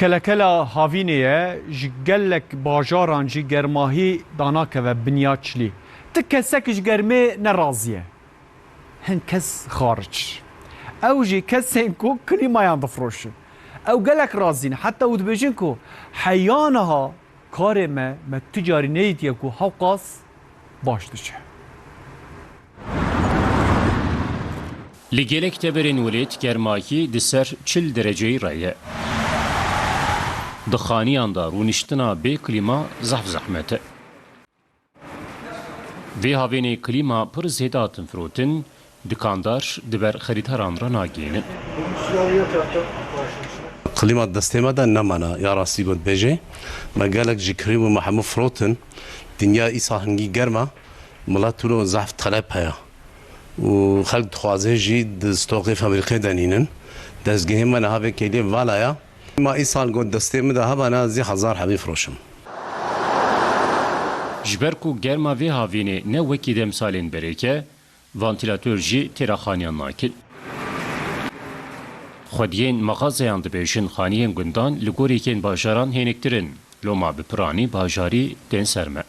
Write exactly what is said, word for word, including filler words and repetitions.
Kelekela havînê ye, ji gelek bajaran jî germahî danakeve binya çilî. Ti kesek ji germê nerazî ye. Hin kes xaric. Ew jî kesên ku klîmayan difiroşin. Ew gelek razî ne. Heta û dibêjin ku heya niha karê me, me tu carî nedîtiye ku hewqas baş diçe. Li gelek deverên welêt germakî di ser çil dereceyî re ye. Di xaniyan de rûniştina bê klîma zehf zehmet e. Vê havênê klîma pir zêde hatin firotin, dikandar di ber xerîdaran re nagihînin. Klîma destê me de nemana, ya rastî got bêjê. Me gelek ji krîm û me hemû firotin. Dinya îsa hingî germ e. Milet wilo zehf telep heye. Û xelk dixwaze jî di stoqê fabrîkê de nînin. Dezgehê me niha vê kêliyê vala ya. Ma îsal got destê min de hebana zî hezar hebî firoşim. Ji ber ku germa vê havînê ne wekî demsalên berêk e, vantîlator jî têra xaniyan nakin. Xwediyên mexazeyan dibêjin xaniyên gundan li gorîkên bajaran hêniktir in. Loma bi piranî bajarî tên ser me.